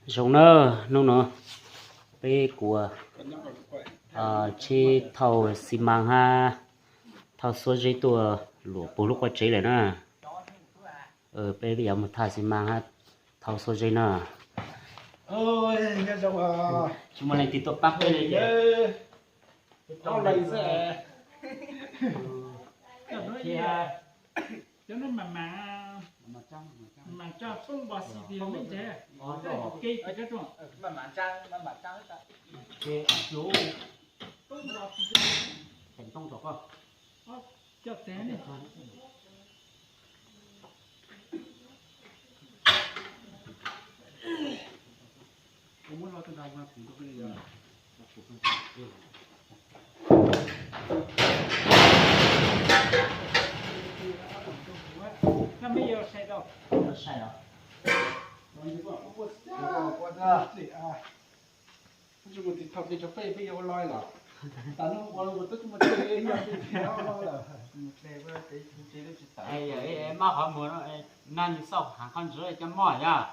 Zoo na, hnub no peb kuv tsis thauj xi mas hab thauj xuab zeb tuaj luam puag lub qua tsev lawm na. Peb yuav mus thauj xi mas hab thauj xuab zeb na. Tsis muaj leej twg tuaj pab peb li. Maj qhov muag no, nag nws xauj heev qhov ntawd cov moj yog.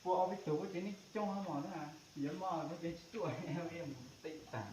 Pua ob peb tug kuj tsev neeg coob hab mog na, yuav moj no ces tsis tuaj, mus teb tag.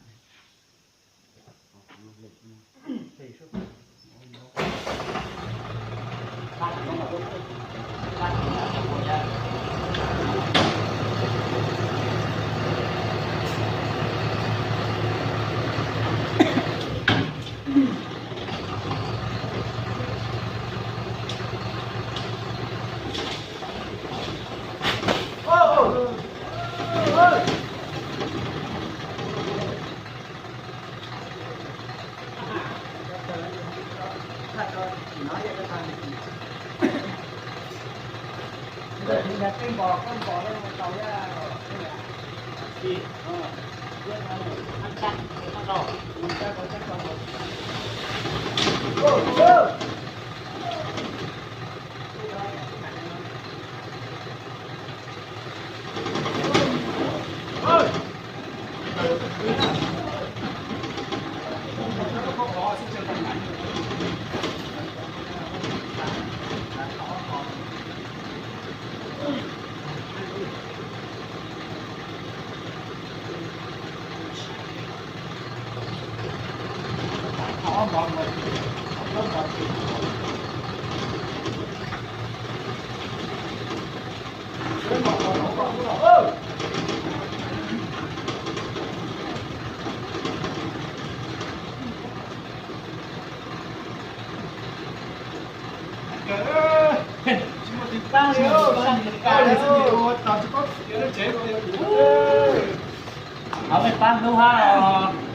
Hab peb pab hlub hab os.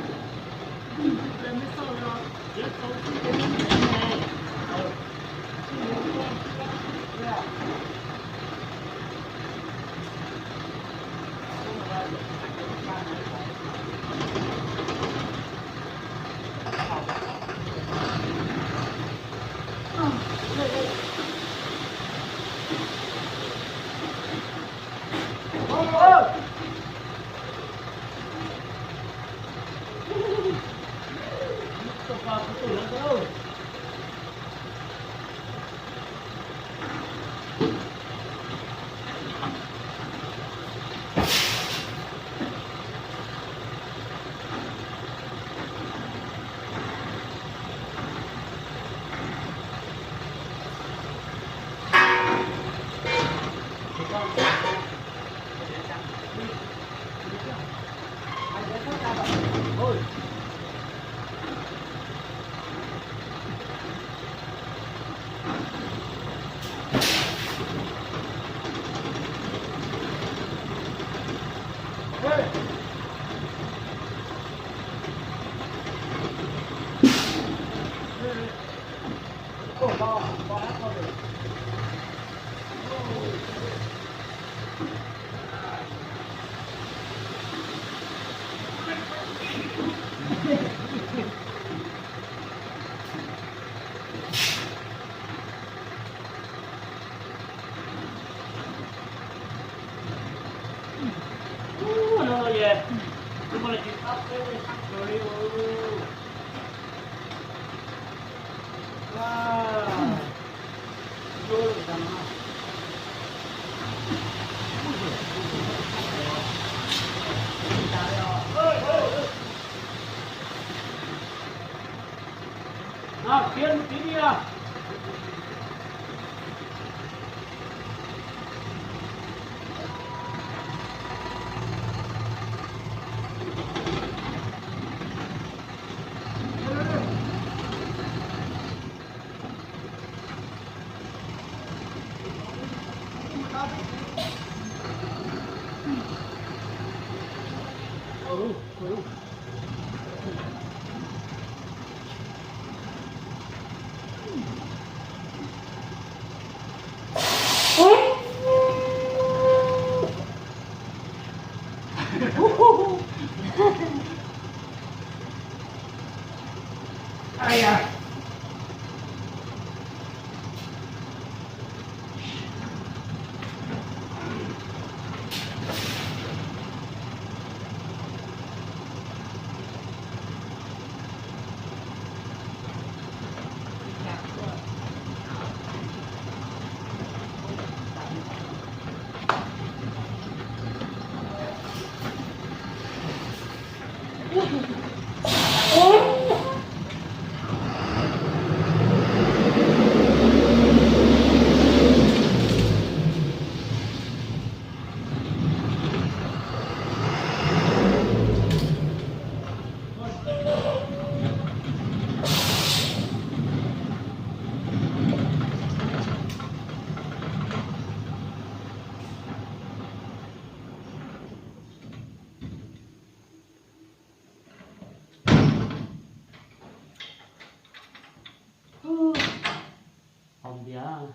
Hau npias,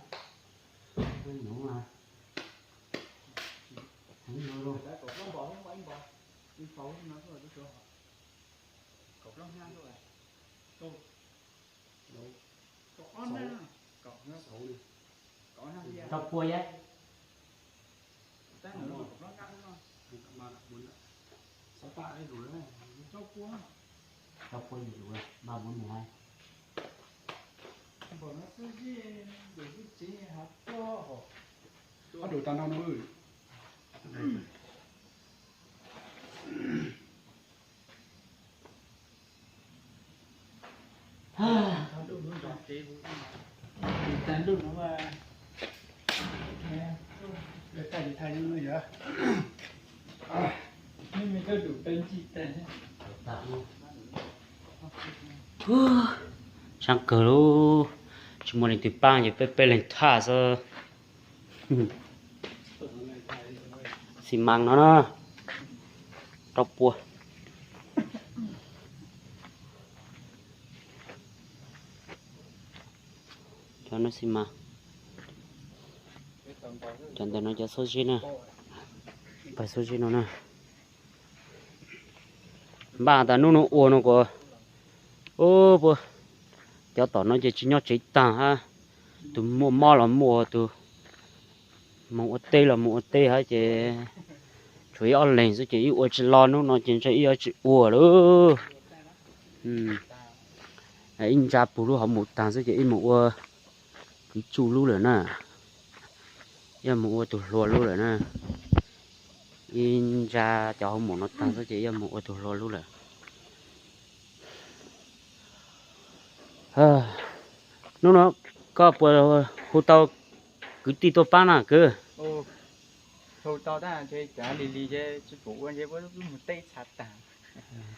nyob a, heev no los. Rau pua yab. Rau pua yim lus, ba bốn mười hai. Có đủ tao nâu nuôi. Saab kawg lauj, tsis muaj leej twg paab ces peb peb leeg thaj xwb. Xi mas no na, rau pua. Cov no xi mas, cov ntawm no cov xuab zeb na, pawg xuab zeb no na. Npaj tas hnub no ua no kuv, ub, cov tom no ces tsis nyob tsev taag hab, tus muaj mob los muaj, tus moog ua teb los moog ua teb hab ces tshuav ib ob leeg xwb ces ib ua tsis los, hnub no ces ntshe ib ob tsis ua lawm. Ib ntsa puv lub hauv mus taag xwb ces ib mus ua kwv tsuj lub lawm na, ib mus ua tus hluas lub lawm na. Ib ntsa cov hauv mus no taag xwb ces ib mus ua tus hluas lub lawm. Hnub no koj puas hu tau kwv tij tuaj paab na kwv?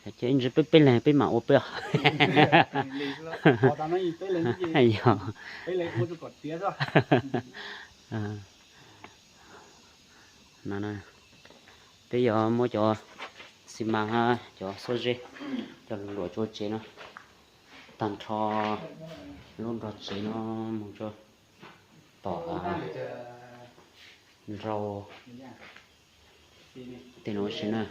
Ces ntsis peb peb leeg peb mam ua peb. Yog. Peb yuav muab cov xi mas hab cov xuab zeb coj luam tso tsev no, tag nrho lub nrog tsev no mus tso, tom nrau tej no ua si na.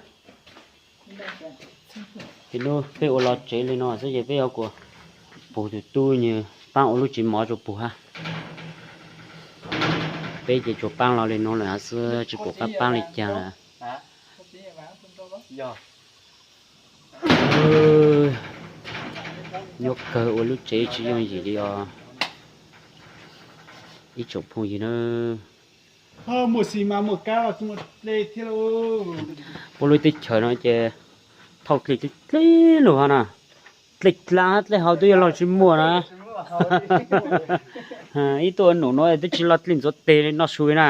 Ces hnub peb ua los tsev li no xwb ces peb yuav kuas pug tus tub nws paab ua lub tsev mov rua pug hab. Peb ces tsuas paab los li no lawm hab xwb, tsis pum qab paab li cas lawm. Nyuaj kawg ua lub tsev tsis yooj yim li os. Ib tsoom phooj ywg na, puab lub teb chaws no ces thauj dlej dlej lug hov na, dlej dlaab dlej hau twb yog lug tsis muaj na. Ib tug num no twb tsis lug dlej ntxuav teg li no su na.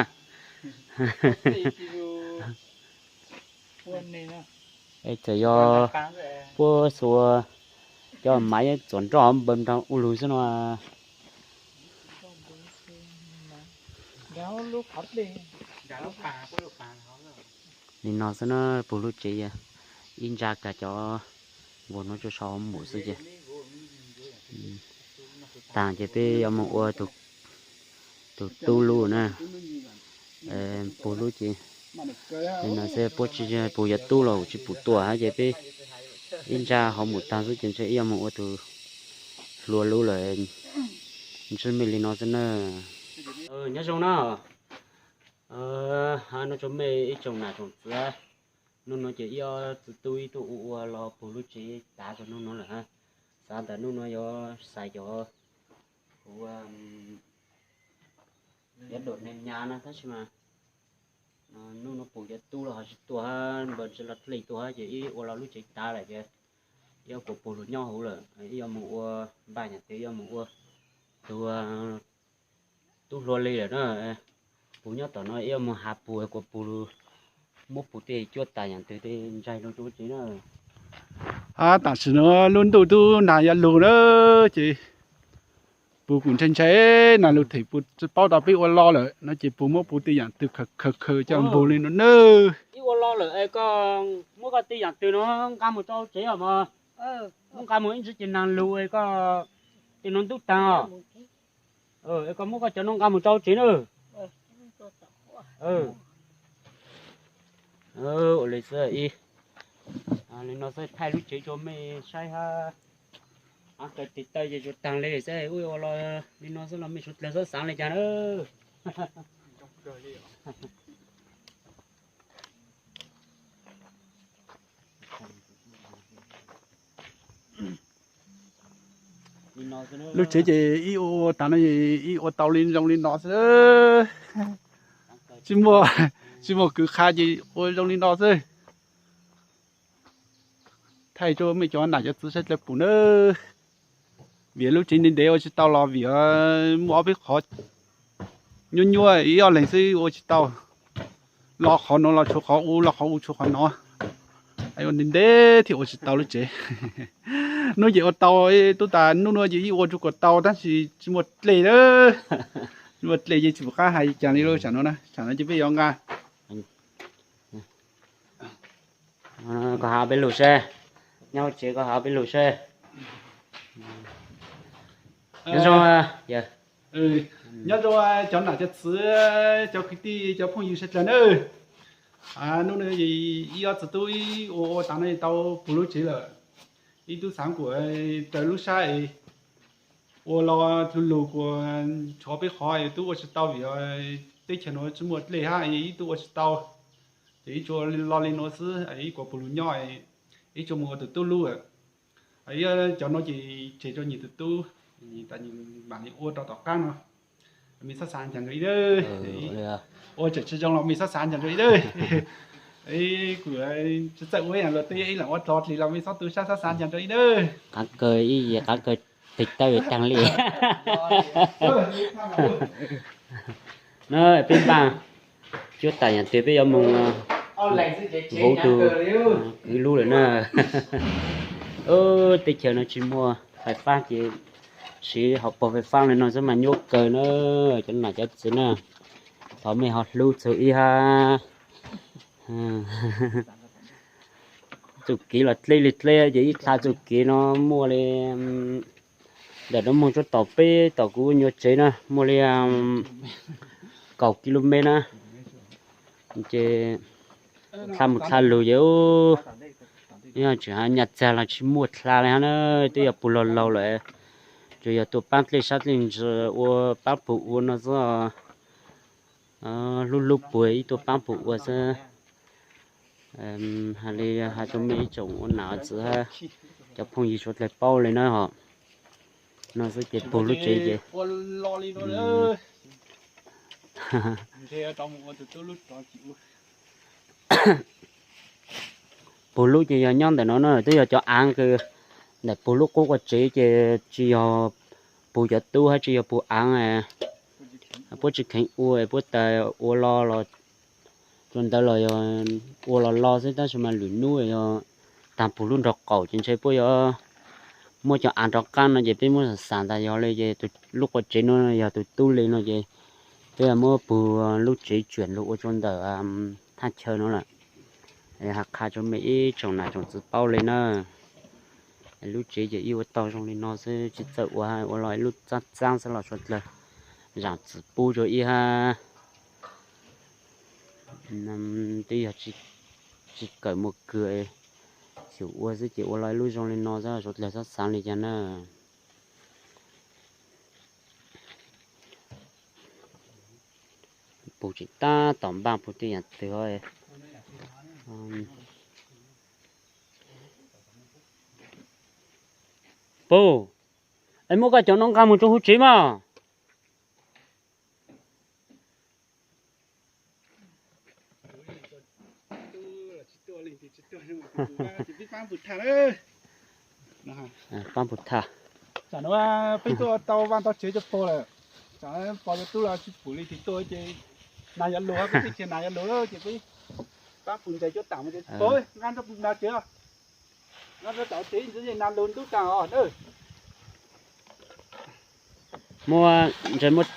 Txawm yog puab xuas cov mav txuas nroj hov npaws nraag ua lug xwb no. Li no xwb na, puag lub tsev ib ntsa kag cov npua nuav rua sau hov mus xwb ces taag ces peb yuav moog ua tus tub lub na. Puag lub ces li no xwb, puab tsis pum yuav tub los tsis pum tua hab ces peb ib ntsa hov mus taag xwb ces ntshe ib yuav moog ua tus hluas lub lawm. Ntsib mej li no xwb na. Nyob zoo na, hab nub tsoom mej ib tsoom nam tsoom txiv, nub nuav ces ib ob txiv tub ib tug ua ua los puag lub tsev tav rua nub nuav lawm hab. Xav tas nub nuav yuav xaiv cov kuv yuav dua neeg nyas na tab sis mas nub nuav pum yuav tub los ho tsis tua hab, npawg ntshe los dlej tuag hab ces ib ua los lub tsev tav lawm ces ib yuav kuas puag lug nyob huv lawm, ib yuav moog ua npaj nyam twg ib yuav moog ua tus tub hluas li lawm na. Puag nyob tom no ib yuav moog has puag kuas puag lug muab puag tej cuab tag nyam twg tej ntsaig lug rua lub tsev na. Tam sim no lub ntuj tub nag yuav lug na, ces puag kuj ntshai ntshai nag lug them puag tsi paub tas peb ua lo lawm no ces puag muab puag tej yaam twg khaws khaws coj npug li no na. Ib ua lo lawm es koj muab koj tej yaam twg no nqa mus rau tsev os mog. Muab nqa mus ib ntsis ces nag lug es koj tej no ntub taag os. Es koj muab koj cov no nqa mus rau tsev na. Ua li xwb, li no xwb thaij lub tsev rua mej saib hab. Av kaw tig taw ces tsuas taag li xwb, ua ua los li no xwb los mej suav dlawg xav xaav li cas na. Lub tsev ces ib ua ua taag no ib ua tau li zoo li no xwb. Tsis muaj, tsis muaj kws qha ces ua zoo li no xwb. Thaij rua mej cov nam cov txiv saib dlawg pum na. Vim lub tsev ntev ntev ua tsis tau los vim muaj ob peb qhov nyuaj nyuaj ib ob leeg xwb ua tsis tau. Los qhov nuav los tshuav qhov u, los qhov u tshuav qhov nuav. Ua ntev ntev thiaj ua tsis tau lub tsev. Nub ces ua tau, tub tas nub nuav ces ib ua rua kuas tau tab sis tsis muaj dlej, tsis muaj dlej ces tsis pum qab hais cas li lawm. Tsam no, tsam no ces peb yuav nqa Koj has peb lug seb, nyob hauv tsev koj has peb lug seb. Nyob zoo, nyob zoo cov nam cov txwv, cov kwv tij cov phooj ywg sawv dlawg nawb. Nub no ib ob txiv tub ib ua ua tav no tau puv lub tsev lawm. Ib tub xaav kuas raws lub sab es ua los lug lug kuas tshuav peb qhov tub ua tsis tau vim teb chaws nuav tsis muaj dlej hab ib tub ua tsis tau. Ces ib tsuas lo li nuav xwb, ib kuas puv lug nyob, ib tsuas mus ua tus tub lub. Cov no ces tseg rua nyuas tus tub, mam li ua rau tom qaab no. Mej xob xaav ncaag rua ib, ua tseem tsis zoo los mej xob xaav ncaag rua ib. Kuv tsis txawj ua ib yaam luag twg ib lam ua dlog dlig los mej xob tu sab xob xaav ncaag rua ib. Qaab kawg ib yam qaab kawg tig tawb taag li. Na peb npaaj cuab tam yaam twg peb yuav moog vauv tug kwv lub lawm na. Teb chaws no tsis muaj fais fab ces siv hauv paug fais fab li no xwb mas nyuaj kawg na. Cov nam cov txwv na, thov mej ho hlub txug ib hab. Txuj kev los dleb li dleb ces ib dlha txuj kev no muaj li, ntawm no moog tsuab tom peb tom kuv nyuas tsev na muaj li kaum kis lus mev na. Ces dlha mus dlha lug ces tseem has nyaj txag los tsis muaj dlha li hab na, twb yog puag laug laug lawm, tsuas yog tuaj paab dlej sab dlej ntsws ua paab puag ua no xwb. Hlub hlub puag ib tuaj paab puag ua xwb. Has li has rua mej ib tsoom ua nam txwv hab cov phooj ywg suav dlawg paub li na hom. No xwb ces puag lub tsev ces, ua lo li no, Puag lub ces yog nyob ntawm no na, twb yog cov av kws ntawm puag lub qub qua tsev ces tsis yog puag cov tub hab tsis yog puag av, puab tsis kheev ua, puab tas ua los los rua ntawd los yog ua los los xwb, tab sis mas lwm nub yog taag puag lub nraag qaum ces ntshe puab yuav muab cov av rov qaab no ces peb muab xav xav tas yog le ces lub qua tsev no yog tug tub le no ces peb muab puag lub tsev tsuam lug ua rua ntawm thaj chaw no lawm. Ha qha rua mej ib tsoom nam tsoom txwv paub le na. Lub tsev ces ib ua tau zoo li no xwb, tsis txawj ua, ua los ib lub txaab txaab xwb los suav dlawg zaam txim pub rua ib hab. Twb yog tsis kawm muaj kws xyum ua xwb ces ua los ib lub zoo li no xwb, suav dlawg txhob xaav li cas na. Puag tseem tab tom npaaj puag tej yaam twg. Puag, es muab koj cov no nqa moog rua huv tsev mog. Paab puag thaj. Tsam no peb tuaj tau vaaj tau tsev cov puag lawm, tsam pog cov tub los tsis pum li tig tuaj ces nas yuav lug, peb twb khiav nas yuav lug ces peb paab puag ntses cuab taam mus ces puag nqa nrog nas tsev os. Nqa nrog tsev ntxwv ces nas lug ntub taag os na. Muab, ntshe muab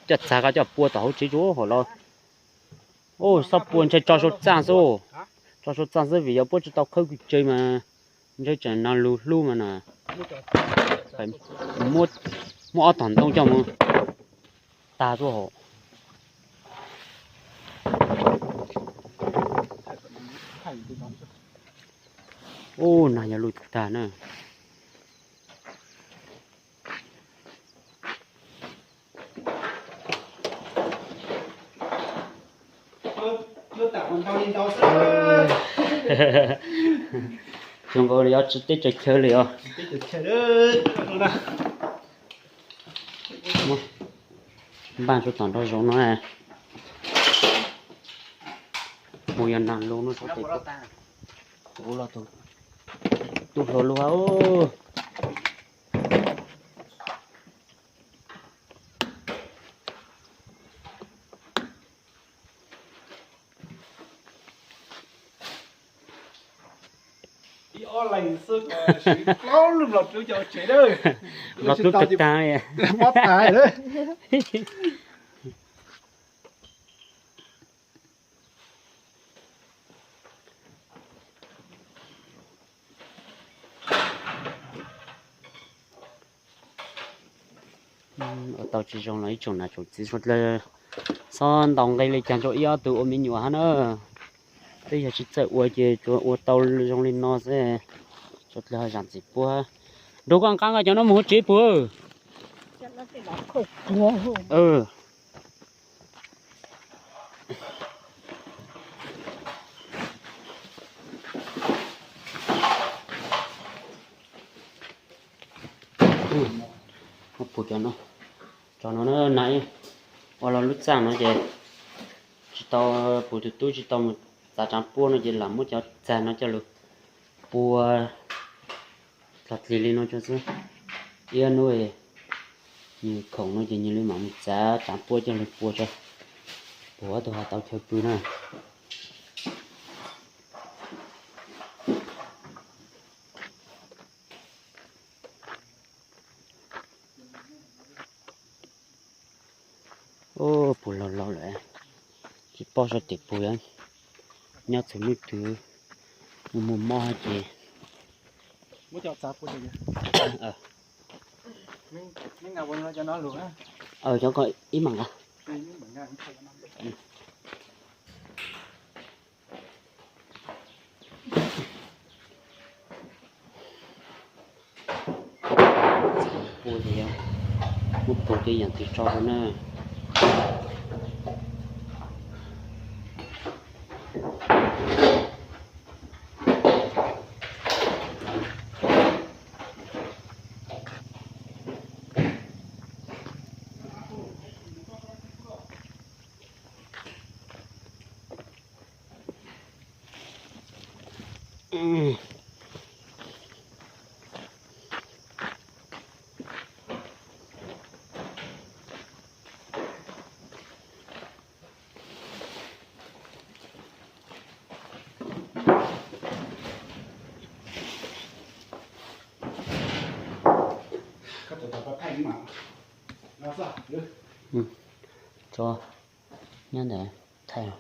coj txag koj coj pua tom hauv tsev tsuav hauv los. Ub, xob pua ntshe tso sau txaaj xwb. Tso sau txaaj xwb vim yog puab tsis tau khawb kws tsev mas ntshe tseem nas lug hlub mas na. Muab ob tog ntoo coj mus tag tuaj hauv. Ub, nas yuav lug tag na. Zoo nkaus li yuav tsi teb tsaws chaw li os. Npaaj rua tom nraag zoov no. Mus yog nas lug no. Tub hluas lug. Ib ob leeg xwb, plaub lub los plub cov tsev lawm. Los plub tag tag. Ua tau tsis zoo los ib tsoom nam tsoom txiv suav dlawg txhob ntaus nqi li cas rau ib ob tug ua me nyuam hab na. Twb yog tsis txawj ua ces tsuas ua tau zoo li no xwb. Suav dlawg ho zaam txim pub. Nrug koj nqa koj cov no mus huv tsev puag. Puag cov no, cov no na, ua los lub txaj no ces tsis tau, puag tug tub tsis tau mus txav tsaav puab no ces lam muab cov txag no coj lug pua dlog dlig li no tso xwb. Ib hnub nws khoom no ces nws li mam mus txav tsaav puab coj lug pua tso. Puag ob tug ho tau chaw pw na. Ub, puag laug laug lawm, tsis paub sab tim puag, nyob txhua hnub twg mus mus mob hab ces. Cov ko ib mam nqa. Pua ces yog muab pua tej yaam twg tso rau na. Tso nyob ntawd thaij.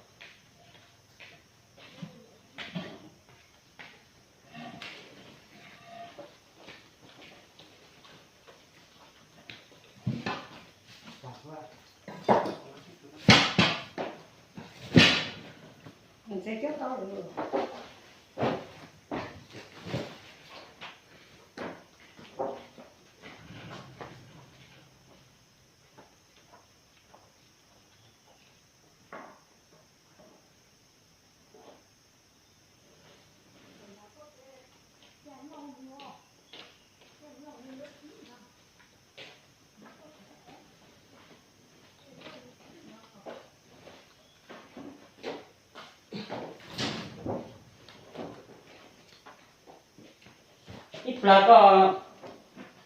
Ib plag koj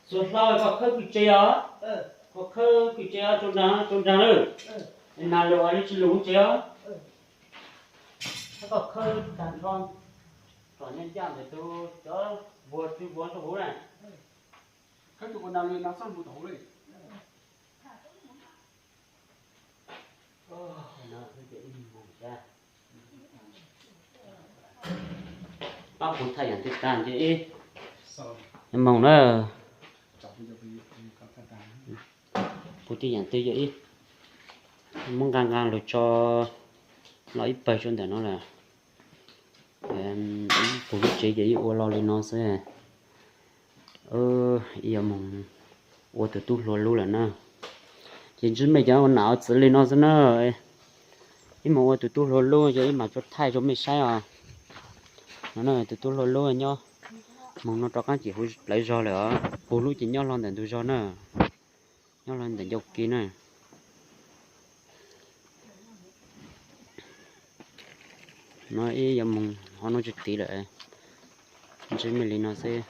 txua hlau koj khawb kwj tse os, koj khawb kwj tse os, rau nraag rau nraag lawm, nas lus li tsis lus tsev os, koj khawb tag nrho, kom nyob ncaj ntawm tus cov vuag tsw vuag rau hauv na. Khawb tus ua nas lus no txhob mus tom hauv li. Pab kuv thaij yam twg tag ces ib moog na. Puv tij yam twg yog ib, muab nqaa nqaa lug tso, los ib pawg rua ntawm no lawm. Puv lub tsev ces ib ua lo li no xwb. Ib yuav moog ua tus tub hluas lub lawm na. Ces ntsib mej cov ua nam ua txwv li no xwb na. Ib moog ua tus tub hluas lub ces ib mam tsuas thaij rua mej saib os. No tus tub hluas lub nyob moog no rov qaab ces huv plawv zog lawm os. Puv lub ces nyob hlo ntawm ntug zog na, nyob hlo ntawm ncauj ke na. No ib yuav moog ho no tsis tiv lawm, ntsib mej li no xwb.